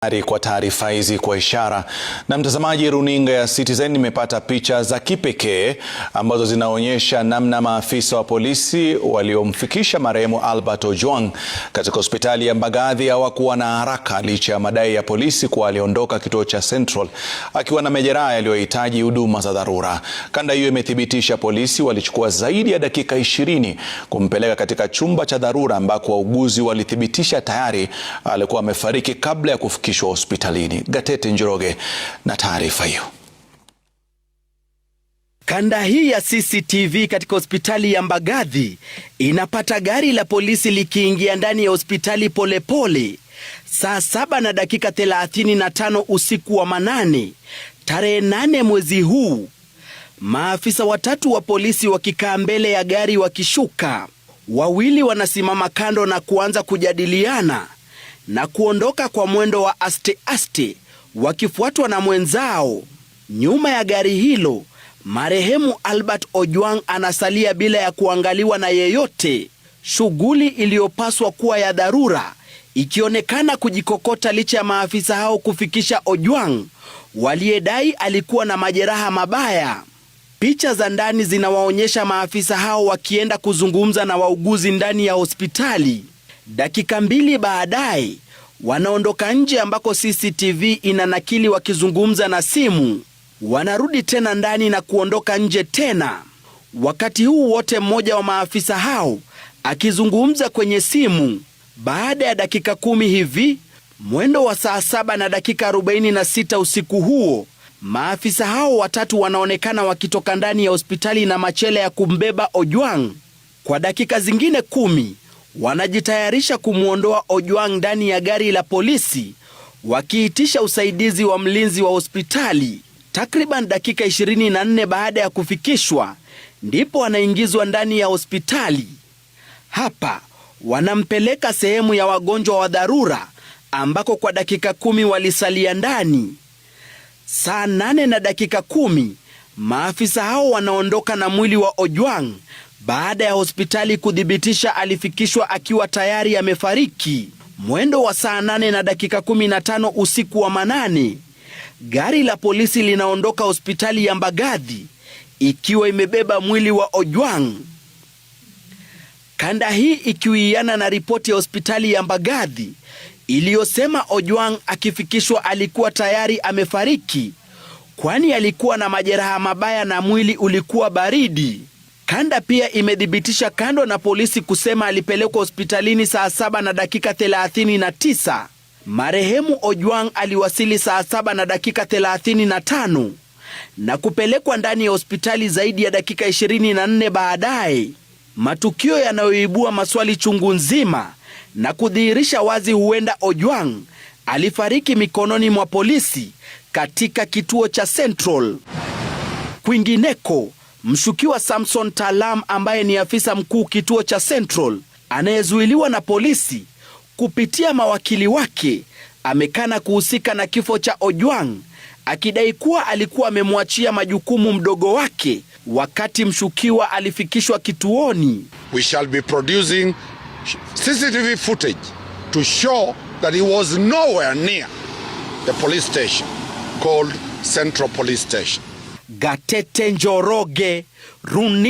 Kwa taarifa hizi kwa ishara. Na mtazamaji, runinga ya Citizen imepata picha za kipekee ambazo zinaonyesha namna maafisa wa polisi waliomfikisha marehemu Albert Ojwang katika hospitali ya Mbagathi hawakuwa na haraka licha ya madai ya polisi kuwa aliondoka kituo cha Central akiwa na majeraha yaliyohitaji huduma za dharura. Kanda hiyo imethibitisha polisi walichukua zaidi ya dakika 20 kumpeleka katika chumba cha dharura ambako wauguzi walithibitisha tayari alikuwa amefariki kabla ya kufikishwa hospitalini. Gatete Njoroge na taarifa hiyo. Kanda hii ya CCTV katika hospitali ya Mbagathi inapata gari la polisi likiingia ndani ya hospitali polepole saa 7:35 usiku wa manane tarehe 8 mwezi huu, maafisa watatu wa polisi wakikaa mbele ya gari wakishuka, wawili wanasimama kando na kuanza kujadiliana na kuondoka kwa mwendo wa aste aste wakifuatwa na mwenzao. Nyuma ya gari hilo, marehemu Albert Ojwang anasalia bila ya kuangaliwa na yeyote, shughuli iliyopaswa kuwa ya dharura ikionekana kujikokota licha ya maafisa hao kufikisha Ojwang waliyedai alikuwa na majeraha mabaya. Picha za ndani zinawaonyesha maafisa hao wakienda kuzungumza na wauguzi ndani ya hospitali. Dakika mbili baadaye wanaondoka nje ambako CCTV inanakili wakizungumza na simu. Wanarudi tena ndani na kuondoka nje tena. Wakati huu wote mmoja wa maafisa hao akizungumza kwenye simu. Baada ya dakika 10 hivi, mwendo wa saa 7:46 usiku huo, maafisa hao watatu wanaonekana wakitoka ndani ya hospitali na machela ya kumbeba Ojwang. Kwa dakika zingine 10 wanajitayarisha kumwondoa Ojwang ndani ya gari la polisi wakiitisha usaidizi wa mlinzi wa hospitali. Takriban dakika 24 baada ya kufikishwa ndipo anaingizwa ndani ya hospitali. Hapa wanampeleka sehemu ya wagonjwa wa dharura ambako kwa dakika 10 walisalia ndani. Saa 8:10 maafisa hao wanaondoka na mwili wa Ojwang baada ya hospitali kuthibitisha alifikishwa akiwa tayari amefariki. Mwendo wa saa 8:15 usiku wa manane, gari la polisi linaondoka hospitali ya Mbagathi ikiwa imebeba mwili wa Ojwang. Kanda hii ikiwiana na ripoti ya hospitali ya Mbagathi iliyosema Ojwang akifikishwa alikuwa tayari amefariki, kwani alikuwa na majeraha mabaya na mwili ulikuwa baridi. Kanda pia imethibitisha kando na polisi kusema alipelekwa hospitalini saa 7:39, marehemu Ojwang aliwasili saa 7:35 na kupelekwa ndani ya hospitali zaidi ya dakika 24 baadaye, matukio yanayoibua maswali chungu nzima na kudhihirisha wazi huenda Ojwang alifariki mikononi mwa polisi katika kituo cha Central. Kwingineko, mshukiwa Samson Talam ambaye ni afisa mkuu kituo cha Central anayezuiliwa na polisi kupitia mawakili wake amekana kuhusika na kifo cha Ojwang akidai kuwa alikuwa amemwachia majukumu mdogo wake wakati mshukiwa alifikishwa kituoni. We shall be producing CCTV footage to show that he was nowhere near the police station called Central Police Station. Gatete Njoroge, Runi